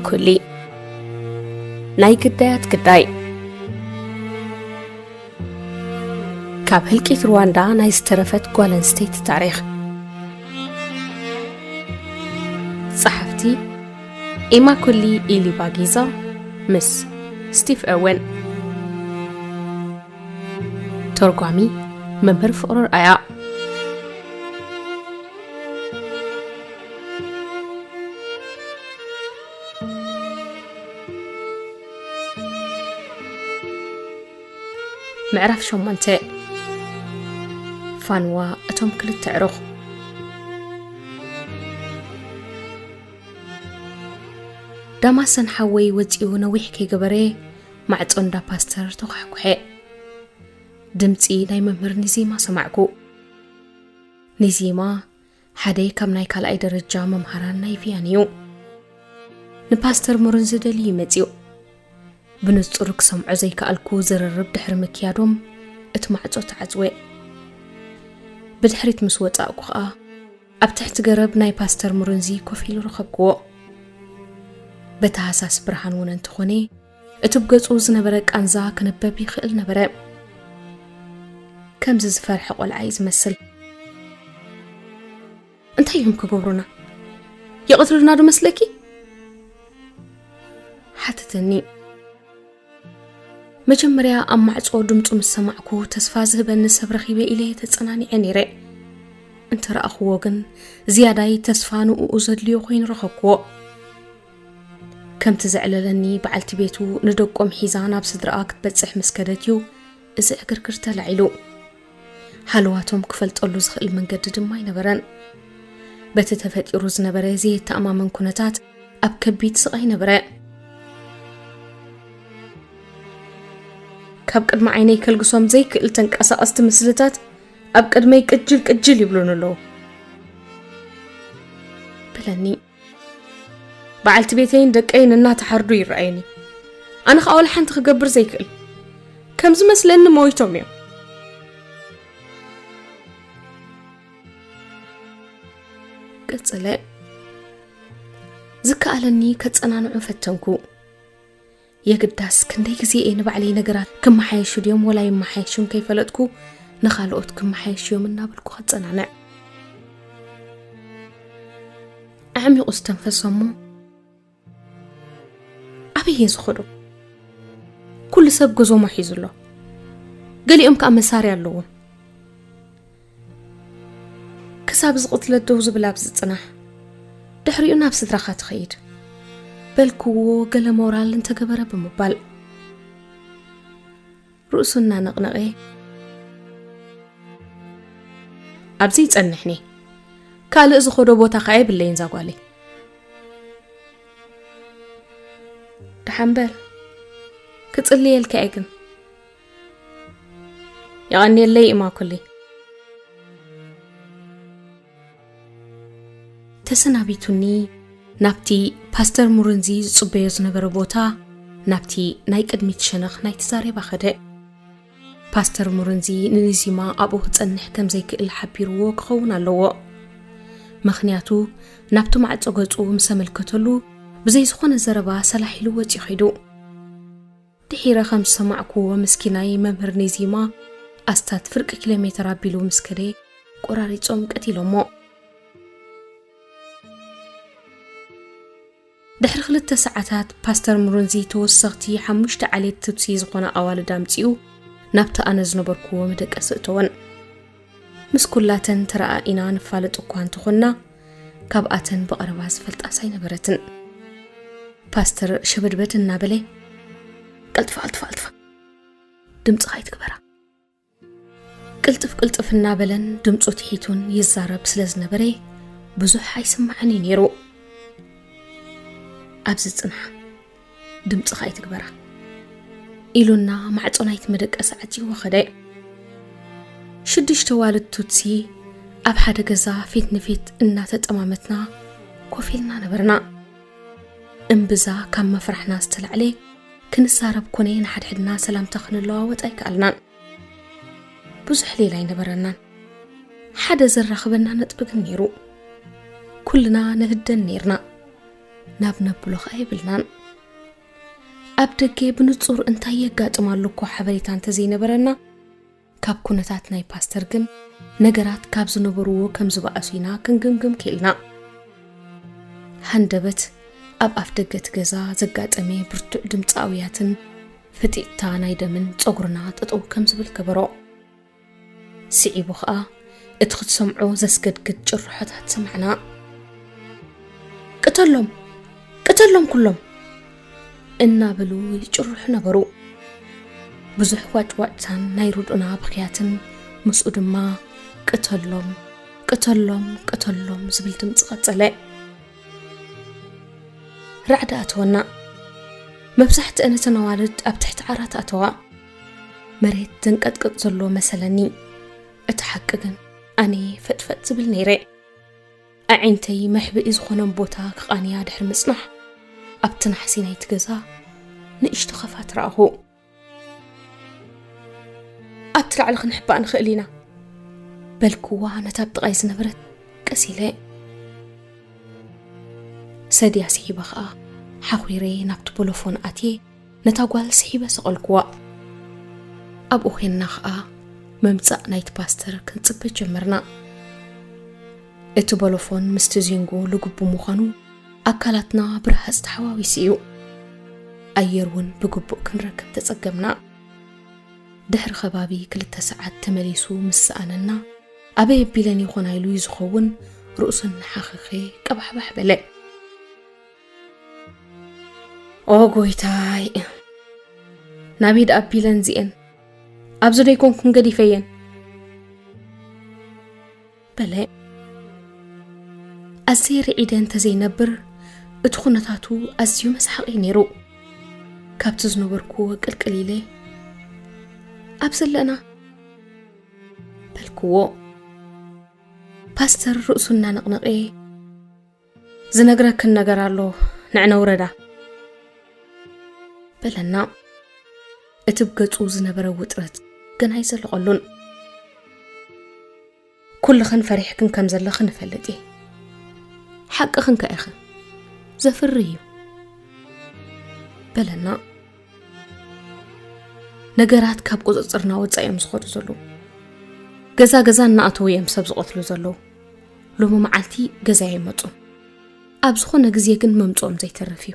ኩሊ ናይ ግዳያት ግዳይ። ካብ ህልቂት ሩዋንዳ ናይ ዝተረፈት ጓል ኣንስተይቲ ታሪኽ። ጸሓፍቲ ኢማኩሊ ኢሊባጊዛ ምስ ስቲቭ ኦወን። ተርጓሚ መምህር ፍቕሩ ርኣያ። ምዕራፍ ሸሞንተ። ፋንዋ እቶም ክልተ ዕሩኽ። ዳማሰን ሓወይ ወጺኡ ነዊሕ ከይገበረ ማዕጾ እንዳ ፓስተር ተኳሕኩሐ። ድምጺ ናይ መምህር ኒዚማ ሰማዕኩ። ኒዚማ ሓደ ካብ ናይ ካልኣይ ደረጃ መምሃራን ናይ ቪያን እዩ። ንፓስተር ሙርን ዝደሊ እዩ መጺኡ። ብንጹር ክሰምዖ ዘይከኣልኩ ዝርርብ ድሕሪ ምክያዶም እቲ ማዕጾ ተዓጽወ። ብድሕሪት ምስ ወጻእኩ ኸኣ ኣብ ትሕቲ ገረብ ናይ ፓስተር ሙርንዚ ኮፍ ኢሉ ረኸብክዎ። በቲ ሃሳስ ብርሃን እውን እንተኾነ እቲ ብገጹ ዝነበረ ቃንዛ ክንበብ ይኽእል ነበረ። ከምዚ ዝፈርሐ ቆልዓ እዩ ዝመስል። እንታይ እዮም ክገብሩና? ይቕትሉና ዶ መስለኪ? ሓተተኒ። መጀመርያ ኣብ ማዕጾ ድምጹ ምስ ሰማዕኩ ተስፋ ዝህበኒ ሰብ ረኺበ ኢለ ተጸናኒዐ ነይረ። እንተ ረኣኽዎ ግን ዝያዳይ ተስፋ ንእኡ ዘድልዮ ኮይኑ ረኸብክዎ። ከምቲ ዘዕለለኒ በዓልቲ ቤቱ ንደቆም ሒዛ ናብ ስድራኣ ክትበጽሕ ምስ ከደት እዩ እዚ ዕግርግር ተላዒሉ። ሃለዋቶም ክፈልጠሉ ዝኽእል መንገዲ ድማ ኣይነበረን። በቲ ተፈጢሩ ዝነበረ ዘየተኣማምን ኩነታት ኣብ ከቢድ ስቓይ ነበረ። ካብ ቅድሚ ዓይነይ ከልግሶም ዘይክእል ተንቀሳቐስቲ ምስልታት ኣብ ቅድመይ ቅጅል ቅጅል ይብሉን ኣለዉ። በለኒ። በዓልቲ ቤተይን ደቀይን እናተሓርዱ ይረኣየኒ። ኣነ ኸኣ ወላ ሓንቲ ክገብር ዘይክእል። ከም ዝመስለኒ ሞይቶም እዮም። ቀጸለ። ዝከኣለኒ ከጸናንዖ ፈተንኩ። የግዳስ ክንደይ ግዜ እየ ንባዕለይ ነገራት ክመሓየሹ ድዮም ወላ ይመሓየሹን ከይፈለጥኩ ንኻልኦት ክመሓየሹ እዮም እናበልኩ ከጸናንዕ። ኣዕሚቑ ዝተንፈሰ እሞ ኣበይ እየ ዝኸዶ? ኩሉ ሰብ ገዞሞ ሒዙ ኣሎ። ገሊኦም ከኣ መሳርያ ኣለዎም። ክሳብ ዝቕትለት ደው ዝብል ኣብ ዝጽናሕ፣ ድሕሪኡ ናብ ስድራኻ ትኸይድ በልክዎ፣ ገለ ሞራል እንተገበረ ብምባል ርእሱ እናነቕነቐ፣ ኣብዚ ይጸንሕኒ፣ ካልእ ዝኸዶ ቦታ ከኣ የብለይን ዛጓለይ። ደሓን በል፣ ክጽልየልካ እየ ግን። የቐንየለይ ኢማኩሊ። ተሰናቢቱኒ ናብቲ ፓስተር ሙርንዚ ዝጽበዮ ዝነበረ ቦታ፣ ናብቲ ናይ ቅድሚት ሸነኽ ናይቲ ዛሬባ ኸደ። ፓስተር ሙርንዚ ንኒዚማ ኣብኡ ክጸንሕ ከም ዘይክእል ሓቢርዎ ክኸውን ኣለዎ። ምኽንያቱ ናብቲ ማዕጾ ገጹ ምስ ኣመልከተሉ ብዘይ ዝኾነ ዘረባ ሰላሕ ኢሉ ወጺኡ ኸይዱ። ድሒረ ከም ዝሰማዕክዎ ምስኪናይ መምህር ኒዚማ ኣስታት ፍርቂ ኪሎ ሜተር ኣቢሉ ምስ ከደ ቆራሪጾም ቀቲሎሞ። ድሕሪ ክልተ ሰዓታት ፓስተር ሙርንዚ ተወሰኽቲ ሓሙሽተ ዓሌት ቱትሲ ዝኾና ኣዋልድ ኣምጺኡ ናብቲ ኣነ ዝነበርክዎ መደቀሲ እተወን። ምስ ኩላተን ተረኣኢና ንፋለጥ እኳ እንተኾንና ካብኣተን ብቐረባ ዝፈልጣስ ኣይነበረትን። ፓስተር ሸበድበድ እናበለ ቀልጥፋ ቀልጥፋ ቀልጥፋ ድምፅኻ ኣይትግበራ። ቅልጥፍ ቅልጥፍ እናበለን ድምፁ ትሒቱን ይዛረብ ስለ ዝነበረ ብዙሕ ኣይስማዕን እዩ ነይሩ። ኣብዚ ፅንሓ፣ ድምፅኻ ኣይትግበራ ኢሉና ማዕፆ ናይቲ መደቀሲ ዓፂዎ ኸደ። ሽዱሽተ ዋልድ ቱትሲ ኣብ ሓደ ገዛ ፊት ንፊት እናተጠማመትና ኮፍ ኢልና ነበርና። እምብዛ ካብ ምፍራሕና ዝተላዕለ ክንዛረብ ኮነ ንሓድሕድና ሰላምታ ክንለዋወጥ ኣይከኣልናን። ብዙሕ ሌላ ኣይነበረናን። ሓደ ዘራኽበና ነጥቢ ግን ነይሩ። ኩልና ንህደን ነይርና። ናብ ነብሎ ኸኣ የብልናን። ኣብ ደገ ብንጹር እንታይ የጋጥም ኣሎ እኳ ሓበሬታ እንተዘይነበረና፣ ካብ ኩነታት ናይ ፓስተር ግን ነገራት ካብ ዝነበርዎ ከም ዝበኣሱ ኢና ክንግምግም ክኢልና። ሃንደበት ኣብ ኣፍ ደገ እቲ ገዛ ዘጋጠመ ብርቱዕ ድምፂ ኣውያትን ፍጢጥታ ናይ ደምን ጸጉርና ጠጠው ከም ዝብል ገበሮ። ስዒቡ ኸኣ እቲ ክትሰምዖ ዘስገድግድ ጭርሖታት ሰማዕና። "ቅተሎም! ቅተሎም ኩሎም!" እናበሉ ይጭርሑ ነበሩ። ብዙሕ ዋጭዋጭታን ናይ ርድኡና ብኽያትን ምስኡ ድማ "ቅተሎም! ቅተሎም! ቅተሎም!" ዝብል ድምፂ ቀጸለ። ራዕዲ ኣተወና። መብዛሕትአን እተን ኣዋልድ ኣብ ትሕቲ ዓራት ኣተዋ። መሬት ዘንቀጥቅጥ ዘሎ መሰለኒ። እቲ ሓቂ ግን ኣነ ፈጥፈጥ ዝብል ነይረ። ኣዒንተይ መሕብኢ ዝኾነን ቦታ ክቓንያ ድሕሪ ምጽናሕ፣ ኣብቲ ናሕሲ ናይቲ ገዛ ንእሽቶ ኸፋት ረኣኹ። "ኣብቲ ላዕሊ ክንሕባእ ንኽእል ኢና" በልክዋ ነታ ኣብ ጥቓይ ዝነበረት ቀስ ኢለ። ሰድያ ስሒበ ኸኣ ሓኺረ ናብቲ ቦሎፎን ኣትየ ነታ ጓል ስሒበ ሰቐልክዋ። ኣብኡ ዄንና ኸኣ ምምጻእ ናይቲ ፓስተር ክንጽበ ጀመርና። እቲ ቦሎፎን ምስቲ ዚንጎ ልጉብ ብምዃኑ ኣካላትና ብረሃጽ ተሓዋዊሱ እዩ። ኣየር እውን ብግቡእ ክንረክብ ተጸገምና። ድሕሪ ከባቢ ክልተ ሰዓት ተመሊሱ ምስ ሰኣነና፣ ኣበይ ኣቢለን ይኾና ኢሉ እዩ ዝኸውን፣ ርእሱ እናሓኸኸ ቀባሕባሕ በለ። "ኦ ጎይታይ፣ ናበይ ደኣ ኣቢለን እዚኤን? ኣብዚ ዶ ኣይኮንኩን ገዲፈየን?" በለ። ኣዝየ ርዒደ እንተዘይነብር፣ እቲ ኩነታቱ ኣዝዩ መስሓቕ እዩ ነይሩ። ካብቲ ዝነበርኩዎ ቅልቅል ኢለ፣ "ኣብ ዘለና?" በልክዎ። ፓስተር ርእሱ እናነቕነቐ፣ "ዝነግረክን ነገር ኣሎ፣ ንዕነ ውረዳ" በለና። እቲ ብገጹ ዝነበረ ውጥረት ገና ኣይዘለቐሉን። "ኩልኽን ፈሪሕክን ከም ዘለኽን እፈልጥ እየ። ሓቅኽን ከ ኢኺ፣ ዘፍርህ እዩ" በለና። ነገራት ካብ ቁጽጽርና ወጻኢ እዮም ዝኸዱ ዘለዉ። ገዛ ገዛ እናኣተዉ እዮም ሰብ ዝቐትሉ ዘለዉ። ሎሚ መዓልቲ ገዛ ኣይመጹን። ኣብ ዝኾነ ግዜ ግን ምምጽኦም ዘይተርፍ እዩ።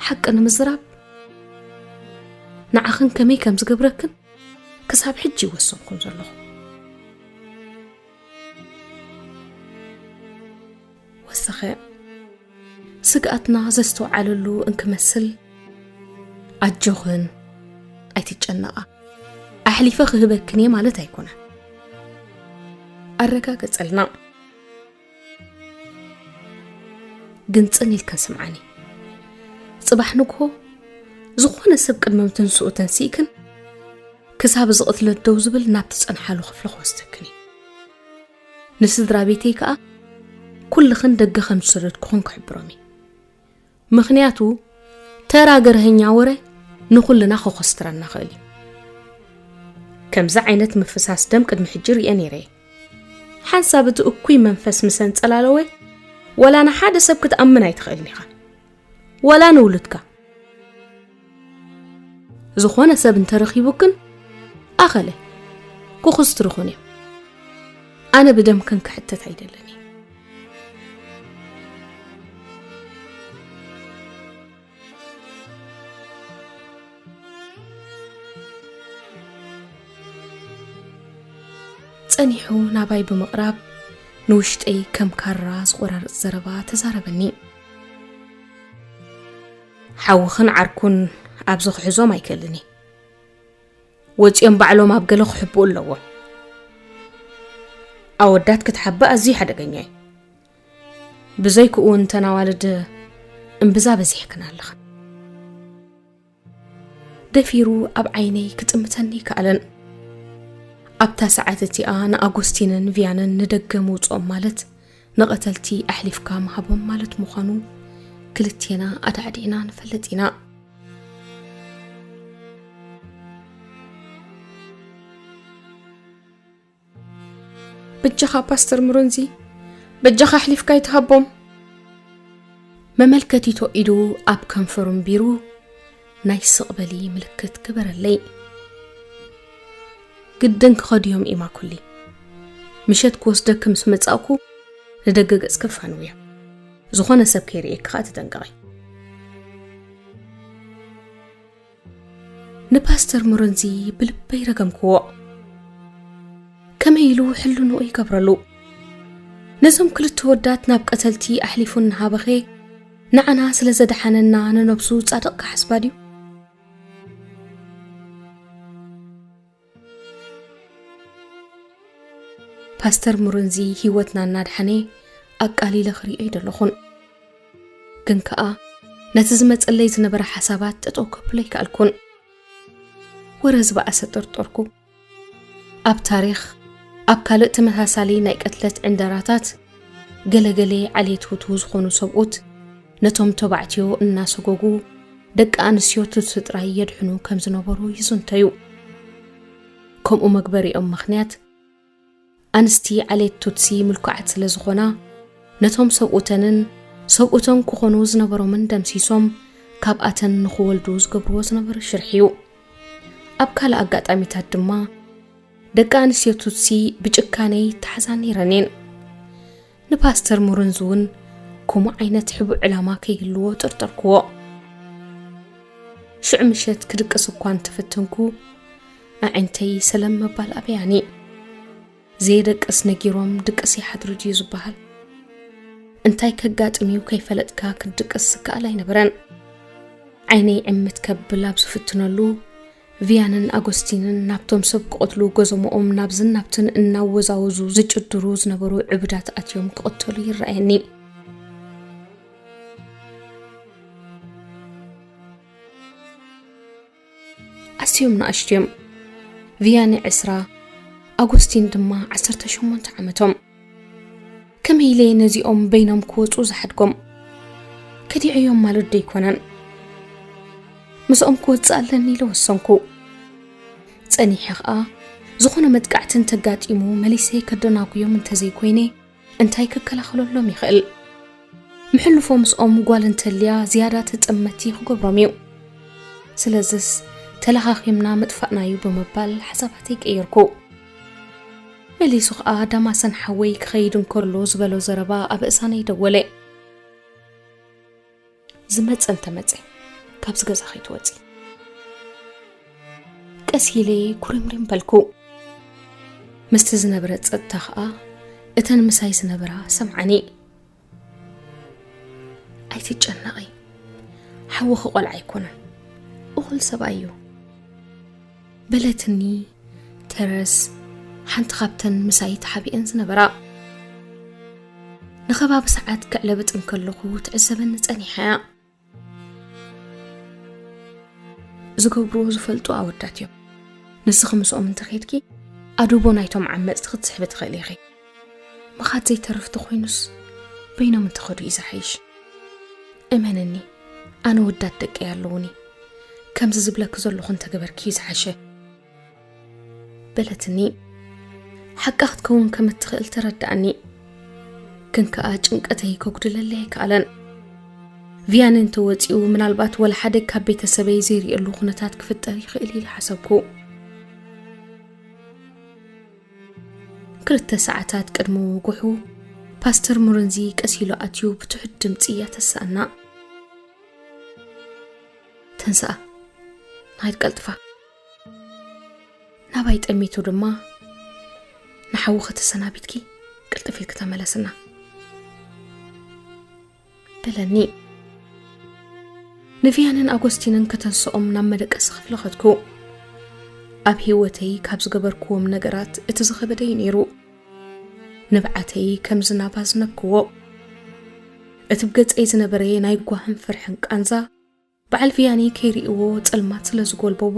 ሓቂ ንምዝራብ፣ ንዓኽን ከመይ ከም ዝገብረክን ክሳብ ሕጂ ይወሰንኩን ዘለኹ። ወሰኸ። ስግኣትና ዘስተውዓለሉ እንክመስል፣ "ኣጆኽን፣ ኣይትጨነቓ፣ ኣሕሊፈ ክህበክን እየ ማለት ኣይኮነን" ኣረጋገጸልና። ግን ጽን ኢልክን ስምዓኒ። ጽባሕ ንግሆ ዝኾነ ሰብ ቅድሚ ምትንስኡ ተንሲእክን፣ ክሳብ እዚ ቅትለት ደው ዝብል ናብቲ ጸንሓሉ ክፍሊ ክወስደክን እዩ። ንስድራ ቤተይ ከኣ ኩልኽን ደገ ከም ዝሰደድኩኽን ክሕብሮም እየ። ምኽንያቱ፣ ተራ ገርሀኛ ወረ ንኹልና ከኾስትረና ኽእል እዩ። ከምዚ ዓይነት ምፍሳስ ደም ቅድሚ ሕጂ ርእየ ነይረ እየ። ሓንሳብ እቲ እኩይ መንፈስ ምስ ኣንጸላለወ፣ ወላ ንሓደ ሰብ ክትኣምን ኣይትኽእልን ኢኻ። ወላ ንውሉድካ። ዝኾነ ሰብ እንተረኺቡክን፣ ኣኸለ፣ ክኹስትሩኽን እዮም። ኣነ ብደምክን ክሕተት ኣይደልን እየ። ጸኒሑ ናባይ ብምቕራብ፣ ንውሽጠይ ከም ካራ ዝቖራርጽ ዘረባ ተዛረበኒ። ሓውኽን ዓርኩን ኣብዚ ክሕዞም ኣይክእልን እየ። ወጺኦም ባዕሎም ኣብ ገለ ክሕብኡ ኣለዎም። ኣወዳት ክትሓቢ ኣዝዩ ሓደገኛ እዩ። ብዘይክኡ እንተን ኣዋልድ እምብዛ በዚሕክን ኣለኽን። ደፊሩ ኣብ ዓይነይ ክጥምተኒ ኣይከኣለን። ኣብታ ሰዓት እቲኣ ንኣጎስቲንን ቪያንን ንደገ ምውጽኦም ማለት ንቐተልቲ ኣሕሊፍካ ምሃቦም ማለት ምዃኑ ክልቴና ኣዳዕዲዕና ንፈልጥ ኢና። በጃኻ ፓስተር ምሩንዚ፣ በጃኻ ኣሕሊፍካ ኣይትሃቦም። መመልከቲቶ ኢዱ ኣብ ከንፈሩ ኣንቢሩ ናይ ስቕ በሊ ምልክት ገበረለይ። ግድን ክኸዱ እዮም ኢማኩሊ። ምሸት ክወስደኪ ምስ መጻእኩ ንደገ ገጽኪ ፋንውዮ። ዝኾነ ሰብ ከይርእየኪ ከኣ ተጠንቀቒ። ንፓስተር ሙረንዚ ብልበይ ረገምክዎ። ከመይ ኢሉ ሕልንኡ ይገብረሉ? ነዞም ክልተ ወዳት ናብ ቀተልቲ ኣሕሊፉ እናሃበኸ ንዓና ስለ ዘድሓነና ንነብሱ ጻድቕ ክሓስባ ድዩ? ፓስተር ሙረንዚ ህይወትና እናድሓነ ኣቃሊለ ክርእዮ ኣይደለኹን። ግን ከኣ ነቲ ዝመጸለይ ዝነበረ ሓሳባት ጠጠው ከብሎ ኣይከኣልኩን። ወረ ዝበኣሰ ጠርጠርኩ። ኣብ ታሪኽ፣ ኣብ ካልእ ተመሳሳሊ ናይ ቅትለት ዕንደራታት፣ ገለገለ ዓሌት ሁቱ ዝኾኑ ሰብኡት ነቶም ተባዕትዮ እናሰጎጉ ደቂ ኣንስትዮ ቱትሲ ጥራይ የድሕኑ ከም ዝነበሩ ይዝንተዩ። ከምኡ መግበሪኦም ምኽንያት፣ ኣንስቲ ዓሌት ቱትሲ ምልኩዓት ስለ ዝኾና፣ ነቶም ሰብኡተንን ሰብኡተን ክኾኑ ዝነበሮምን ደምሲሶም፣ ካብኣተን ንኽወልዱ ዝገብርዎ ዝነበሩ ሽርሒ እዩ። ኣብ ካልእ ኣጋጣሚታት ድማ፣ ደቂ ኣንስትዮ ቱትሲ ብጭካነ ይተሓዛ ነይረን እየን። ንፓስተር ሙሩንዝ እውን ከምኡ ዓይነት ሕቡእ ዕላማ ከይህልዎ ጠርጠርክዎ። ሽዑ ምሸት ክድቅስ እኳ እንተፈተንኩ፣ ኣዒንተይ ሰለም ምባል ኣበያኒ። ዘየደቅስ ነጊሮም ድቅስ ይሓድሩ ድዩ ዝበሃል? እንታይ ከጋጥም እዩ ከይፈለጥካ ክትድቅስ ዝከኣል ኣይነበረን። ዓይነይ ዕምት ከብል ኣብ ዝፍትነሉ፣ ቪያንን ኣጎስቲንን ናብቶም ሰብ ክቐትሉ ጎዞምኦም ናብዝን ናብትን እናወዛወዙ ዝጭድሩ ዝነበሩ ዕቡዳት ኣትዮም ክቕተሉ ይረኣየኒ። ኣዝዮም ንኣሽቱ እዮም። ቪያኒ ዕስራ፣ ኣጎስቲን ድማ ዓሰርተ ሸሞንተ ዓመቶም። ከመይ ኢለ ነዚኦም በይኖም ክወጹ ዝሓድጎም? ከዲዐዮም ማለት ዶ ኣይኮነን? ምስኦም ክወጽእ ኣለኒ ኢለ ወሰንኩ። ጸኒሐ ኸኣ፣ ዝኾነ መጥቃዕቲ እንተጋጢሙ መሊሰ ከደናጉዮም እንተዘይኮይነ፣ እንታይ ክከላኸለሎም ይኽእል? ምሕልፎ ምስኦም ጓል እንተልያ ዝያዳ ተጠመቲ ክገብሮም እዩ። ስለዝስ ተለኻኺምና ምጥፋእና እዩ ብምባል ሓሳባተይ ቀየርኩ። መሊሱ ኸኣ ዳማሰን ሓወይ ክኸይድ እንከሎ ዝበሎ ዘረባ ኣብ እዛነይ ደወለ። ዝመጸ እንተመጸ፣ ካብዚ ገዛ ከይትወጺ። ቀስ ኢለ ኩርምሪም በልኩ። ምስቲ ዝነበረ ጸጥታ ኸኣ እተን ምሳይ ዝነበራ ሰምዓኒ። ኣይትጨነቒ፣ ሓውኺ ቆልዓ ኣይኮነን፣ እኹል ሰብኣይ እዩ። በለትኒ ተረስ፣ ሓንቲ ካብተን ምሳይ ተሓቢአን ዝነበራ። ንኸባቢ ሰዓት ክዕለብጥ እንከለኹ ትዕዘበኒ ጸኒሓ እያ። ዝገብርዎ ዝፈልጡ ኣወዳት እዮም። ንስኺ ምስኦም እንተኸድኪ፣ ኣድህቦ ናይቶም ዓመጽቲ ክትስሕቢ ትኽእሊ ኢኺ። ምኻድ ዘይተርፍ ተኾይኑስ፣ በይኖም እንተኸዱ እዩ ዝሓይሽ። እመንኒ፣ ኣነ ወዳት ደቀይ ኣለዉኒ። ከምዚ ዝብለኪ ዘለኹ እንተገበርኪ እዩ ዝሓሸ። በለትኒ። ሓቃ ክትከውን ከም እትኽእል ተረድኣኒ። ግን ከኣ ጭንቀተይ ከጉድለለይ ኣይከኣለን። ቪያኒ እንተወጺኡ፣ ምናልባት ወላ ሓደ ካብ ቤተሰበይ ዘይርእየሉ ኩነታት ክፍጠር ይኽእል ኢለ ሓሰብኩ። ክልተ ሰዓታት ቅድሚ ምብጉሑ፣ ፓስተር ሙርንዚ ቀስ ኢሉ ኣትዩ ብትሑት ድምጺ ኣተስኣና። ተንስኣ፣ ንኸይድ ቀልጥፋ። ናባይ ጠሚቱ ድማ፣ ንሓውኺ ተሰናቢትኪ ቅልጥፍ ኢልኪ ተመለስና። በለኒ። ንቪያንን ኣጎስቲንን ከተንስኦም ናብ መደቀሲ ክፍሊ ከድኩ። ኣብ ህይወተይ ካብ ዝገበርክዎም ነገራት እቲ ዝኸበደ እዩ ነይሩ። ንብዓተይ ከም ዝናብ ኣዝነብክዎ። እቲ ብገጸይ ዝነበረ ናይ ጓህን ፍርሕን ቃንዛ፣ በዓል ቪያኒ ከይርእይዎ ጸልማት ስለ ዝጎልበቦ፣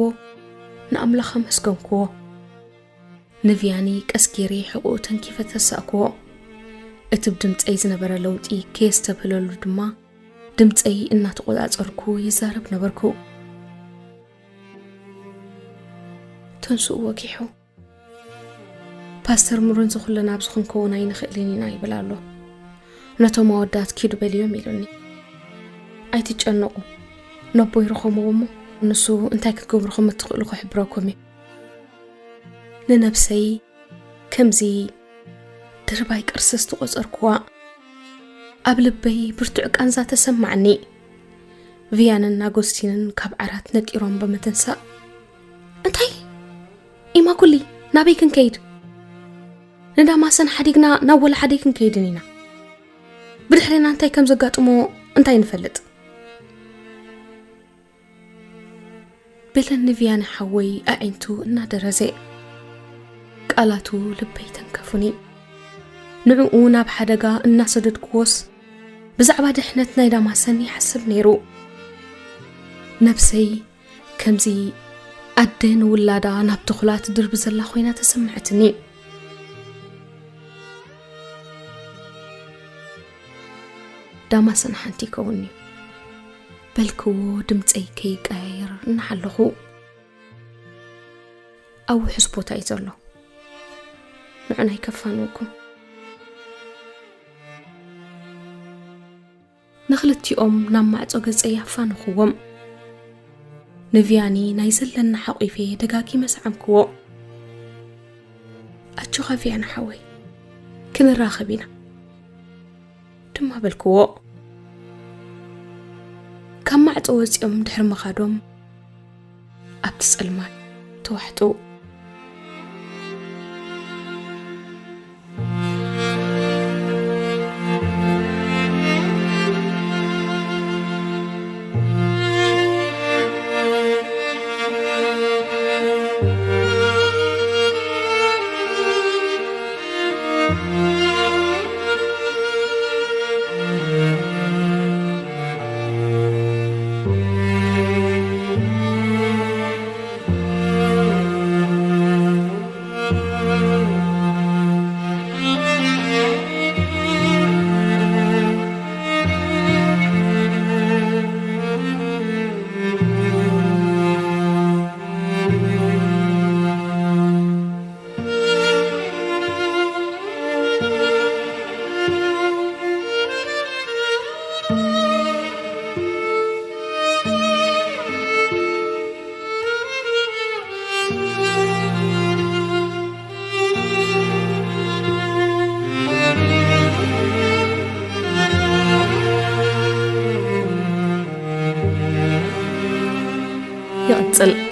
ንኣምላኽ ኣመስገንክዎ። ንቪያኒ ቀስ ገይረ ሕቑኡ ተንኪፈ ተሳእክዎ። እቲ ብድምጸይ ዝነበረ ለውጢ ከየስተብህለሉ ድማ፣ ድምጸይ እናተቖጻጸርኩ ይዛረብ ነበርኩ። ተንስኡ ወጊሑ። ፓስተር ሙርንዚ ኩልና ኣብዚ ክንከውን ኣይንኽእልን ኢና ይብል ኣሎ። ነቶም ኣወዳት ኪዱ በልዮም ኢሉኒ። ኣይትጨነቑ። ነቦይ ርኸምዎ እሞ ንሱ እንታይ ክትገብሩ ከም እትኽእሉ ክሕብረኩም እዩ። ንነብሰይ ከምዚ ድርባይ ቅርሲ ዝተቖጸርኩዋ፣ ኣብ ልበይ ብርቱዕ ቃንዛ ተሰማዕኒ። ቪያንን ኣጎስቲንን ካብ ዓራት ነጢሮም ብምትንሳእ፣ "እንታይ? ኢማኩሊ፣ ናበይ ክንከይድ? ንዳማሰን ሓዲግና ናብ ወላ ሓደይ ክንከይድን ኢና። ብድሕሬና እንታይ ከም ዘጋጥሞ እንታይ ንፈልጥ?" በለኒ ቪያኒ ሓወይ ኣዒንቱ እናደረዘ። ቃላቱ ልበይ ተንከፉኒ። ንዕኡ ናብ ሓደጋ እናሰደድክዎስ ብዛዕባ ድሕነት ናይ ዳማሰን ይሓስብ ነይሩ። ነብሰይ ከምዚ ኣደ ንውላዳ ናብ ተኹላ ትድርቢ ዘላ ኮይና ተሰምዐትኒ። ዳማሰን ሓንቲ ይከውን እዩ በልክዎ ድምፀይ ከይቀያየር እናሓለኹ። ኣብ ውሑስ ቦታ እዩ ዘሎ። ንዑን ኣይከፋንወኩም። ንኽልቲኦም ናብ ማዕጾ ገጸይ ኣፋንኹዎም። ንቪያኒ ናይ ዘለና ሓቂፌ ደጋጊመ ሰዓምክዎ። "ኣጆኻ ቪያኒ ሓወይ፣ ክንራኸብ ኢና" ድማ በልክዎ። ካብ ማዕጾ ወጺኦም ድሕሪ ምኻዶም ኣብቲ ጸልማት ተዋሕጡ። ይቕጽል።